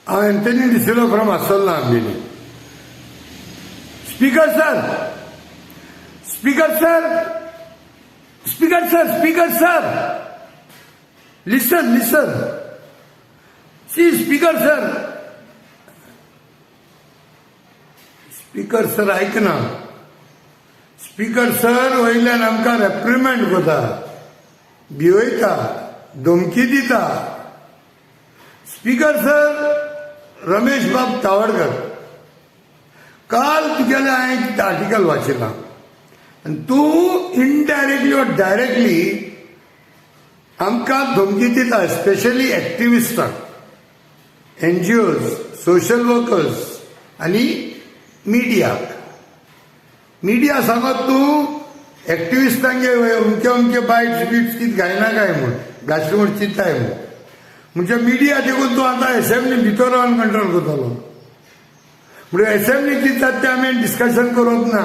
हांव Anthony D'Silva from Assolna Ambelim. Speaker sir, speaker sir, speaker sir, speaker sir, listen, listen, see speaker sir, speaker sir आयक ना. Speaker sir वयल्यान आमकां रेप्रिमेंट करता, भिवयता, धमकी दिता. स्पीकर सर, रमेश बाब तावडकर, काल तुगेलें हांवें एक आर्टिकल वाचिलां आनी तूं इनडायरेक्टली ऑर डायरेक्टली आमकां धमकी दिता, स्पेशली एक्टिविस्टांक, एनजीओज, सोशल वर्कर्स आनी मिडियाक. मिडिया सांगत तूं एक्टिविस्टांगे अमके अमके बायट्स बिट्स कितें घायना काय म्हूण, घातले म्हूण चिंताय म्हूण. म्हणजे मिडिया देखून तूं आतां एसेंब्ली भितर रावन कंट्रोल करतलो. म्हणजे एसेंब्ली कितें जाता तें आमी डिस्कशन करप ना.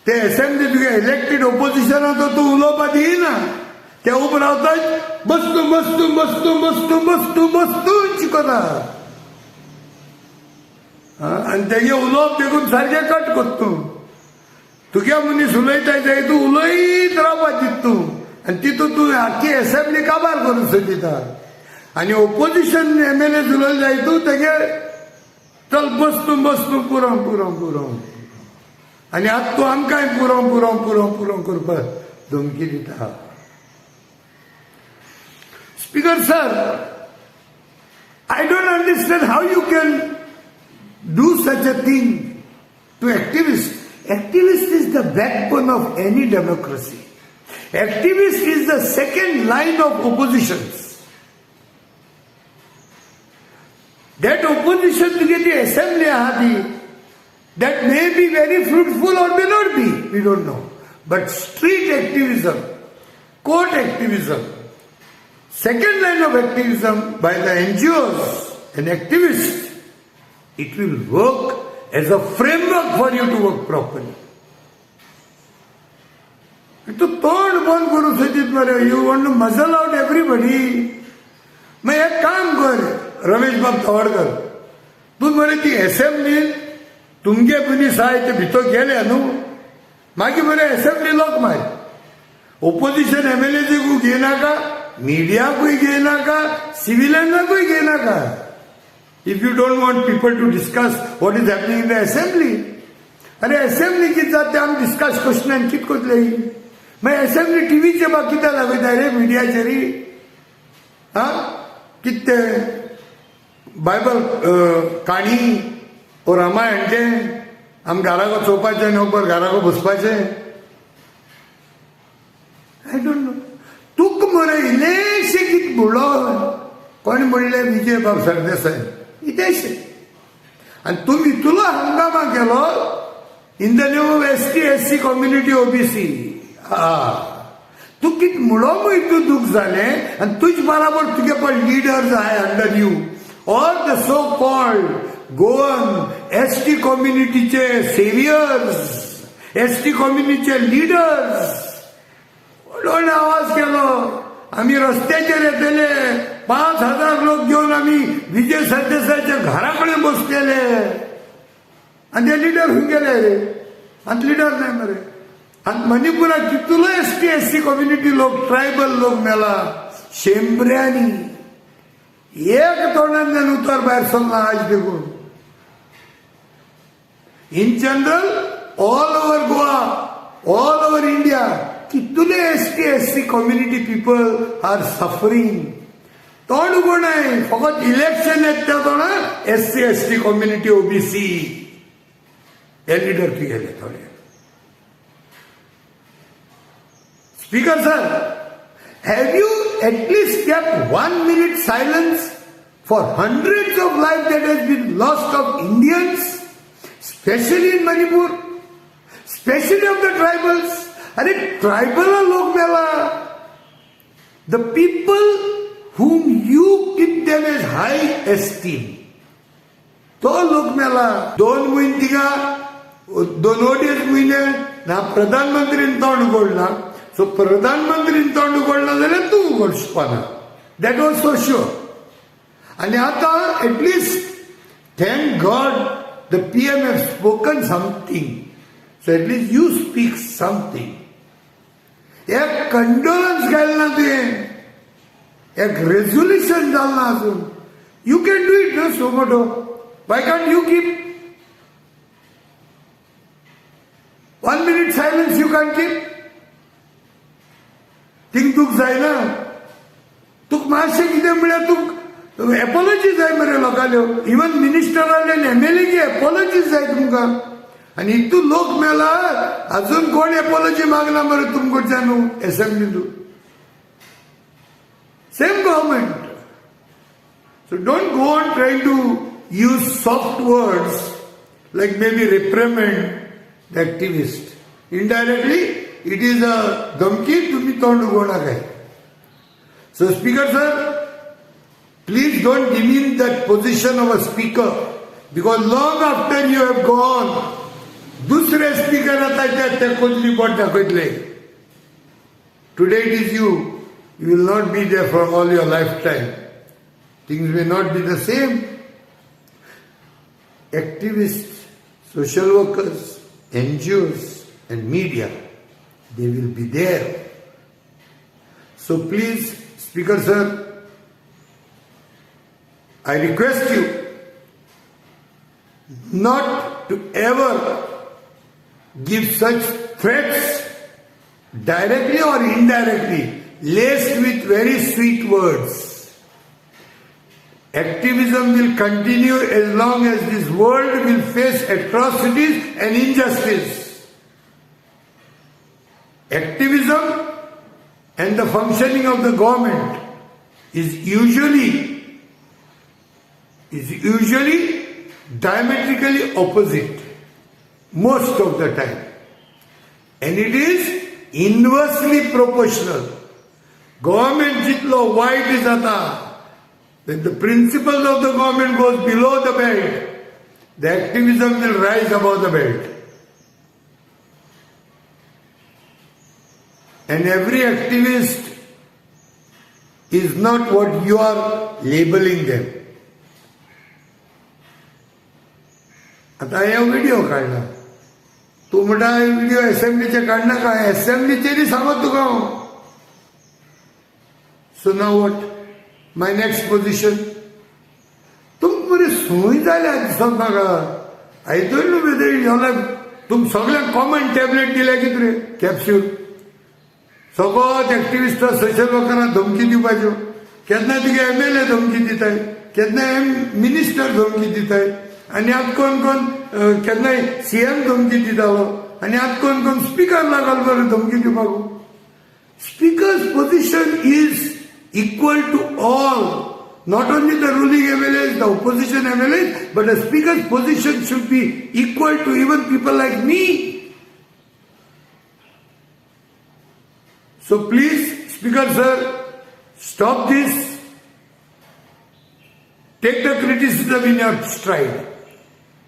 ते एसेंब्ली तुगे इलेक्टेड ओपोजिशनाचो तूं उलोवपाक दिना. ते उबो रावता, बस तूं, बस तूं, बस तूं, बस तूं, बस तूं, बस तूं चिकता आनी तेगे उलोवप देखून सारकें कट करता तूं. तुगे मनीस उलयताय जाय, तूं उलयत रावपा दिता तूं आनी तितून तूं आख्खी एसेंब्ली काबार करून सोदिता. आनी ओपोजिशन एमएलए उलयले जाय, तूं तेगे चल बस तूं, बस तूं, पुरो पुरो पुरो. आनी आतां तूं आमकांय पुरो पुरो पुरो पुरो करपाक धमकी दिता. Speaker sir, I don't understand how you can do such a thing to activists. Activist is the backbone of any democracy. Activist is the second line of oppositions. That opposition to get the assembly आहा, that may be very fruitful or may not be, we don't know. But street activism, court activism, second line of activism by the NGOs and activists, it will work as a framework for you to work properly. तूं तोंड बंद करूं सोदीत मरे. You want to muzzle out everybody. मागीर एक काम कर रमेश बाब तवडकर, तूं मरे ती एसेंब्लीन तुमगे मनीस आहाय ते भितर गेले न्हू, मागीर मरे एसेंब्ली लॉक मार. ओपोजिशन एमएलएकूय घेयनाका, मिडियाकूय घेयनाका, सिविलियनाकूय घेयनाका, if you don't want people to discuss what is happening in the assembly. अरे, असेंब्ली कितें जाता तें आमी डिस्कस करना आनी कितें करतले? मागीर असेंब्ली टिवीचेर बा कित्याक दाखयता रे मिडियाचेर? आं, कितें तें बायबल काणी ओ रामायण तें आमी घराको चोवपाचें आनी ओपर घराको बसपाचें? I don't know. तुका मरे इल्लेशें कितें म्हणलो कोण म्हणलें, विजय बाब सरदेसाय इतेशें, आनी तुमी तुलो हंगामा केलो in the name of ST, SC community, OBC. हा, तूं कितें म्हणलो म्हूण तूं दूख जालें. आनी तुज बराबर तुगे पण लिडर्स आहाय under you, all the so called Goan ST कम्युनिटीचे सेवियर्स, एस टी कम्युनिटीचे लिडर्स, व्हडलो आवाज केलो, आमी रस्त्याचेर येतले, 5,000 लोक घेवन आमी विजय सरदेसायच्या घरा कडेन बसलेले. आनी ते लिडर खंय गेले रे? आनी लिडर नाही मरे. आनी मणिपुराक कितलो एसटी, एससी कम्युनिटी लोक, ट्रायबल लोक मेला शेंबऱ्यांनी, एक तोंडांतल्यान उतर भायर सरना आज देखून. In general, all over Goa, all over India, कितले ST, SC community people are suffering, तोंड उगोणाय. फकत इलेक्शन येता त्या तोंडा एससी, एसटी कम्युनिटी, ओबीसी हे लिडर गेले थोडे. Speaker sir, have you at least kept one minute silence for hundreds of lives that has been lost of Indians, especially in Manipur, especially of the tribals? अरे, tribal लोक मेला. The people whom you keep them as high esteem, तो लोक मेला. 2 म्हयने तिगा, 2 अडेच म्हयने ना प्रधानमंत्रीन तोंड उगडना. सो प्रधानमंत्रीन तोंड उगडना जाल्यार तूं उगडपाना, that was so sure. आनी आतां at least thank God the PM have spoken something, so at least you speak something. एक कंडोलन्स घायलें ना तुवें, एक रेजोल्युशन जालें ना अजून. You can do it no suo motu, why can't you keep 1 minute silence? You can't keep. Thing तुका जायना, तुका मातशें कितें म्हळ्यार तुका एपोलॉजी जाय मरे लोकांल्यो, इवन मिनिस्टराले आनी एमएलएची एपोलॉजी जाय तुमकां. आनी इतू लोक मेला अजून कोण एपोलॉजी मागना मरे तुमकडच्यान न्हू एसेंब्लींतू. Same government. So don't go on trying to use soft words like maybe reprimand the activist. Indirectly it is a धमकी, तुम्ही तोंड उगवणार आहे. So speaker sir, please don't demean that position of a speaker, because long after you have gone, दुसरे speaker आता ते कोतली बोट दाखयतले. Today it is you, you will not be there for all your life time. Things may not be the same. Activist, social workers, NGOs and media, they will be there. So please, Speaker sir, I request you not to ever give such threats directly or indirectly, laced with very sweet words. Activism will continue as long as this world will face atrocities and injustice. Activism and the functioning of the government is usually diametrically opposite most of the time, and it is inversely proportional. Government jitlo white jata, when the principles of the government goes below the belt, the activism will rise above the belt. And every activist is not what you are labeling them. आता हे video काढला, तू म्हणटा video असेंब्लीचे काढना काय, असेंब्लीचेरय सांगत तुका हांव. So now what my next position? तुमकां बरी सूय जाल्या दिसत म्हाका. I don't know whether your life. तुम सगळ्यांक कॉमन टॅबलेट दिल्या कितें रे, कॅप्स्यूल. सगळोच एक्टिविस्ट सोशल वर्करांक धमकी दिवपाच्यो. केन्ना तुगे एमएलए धमकी दिताय, केन्ना मिनिस्टर धमकी दिताय, आनी आतां कोण कोण केन्नाय सीएम धमकी दितालो, आनी आतां कोण कोण स्पिकर लागल बरें धमकी दिवपाक. Speaker's position is equal to all, not only the ruling MLAs, the opposition MLAs, but the speaker's position should be equal to even people like me. So please, Speaker sir, stop this. Take the criticism in your stride.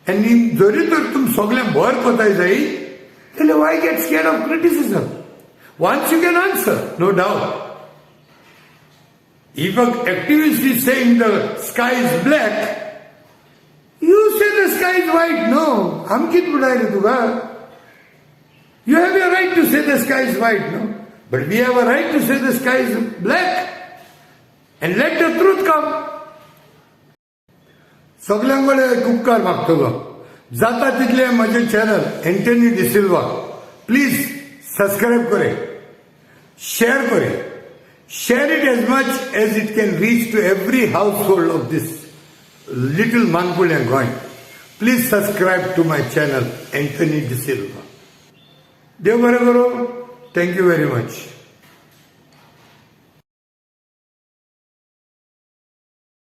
And in जरी तर तुम सगळ्यांक भर कोताय जाय जाल्यार why get scared of criticism? Once you can answer, no doubt. If an activist is saying the sky is black, you say the sky is white. No, I'm कित म्हणटाय रे तुका? You have a right to say the sky is white, no? But we have a right to say the sky is black. And let the truth come. सगळ्यां कडेन एक उपकार मागतलो, जाता तितले म्हजें channel Anthony D'Silva please subscribe करे, share करे. Share it as much as it can reach to every household of this little Manpule and Goa. Please subscribe to my channel Anthony D'Silva. देव बरें करूं. Thank you very much.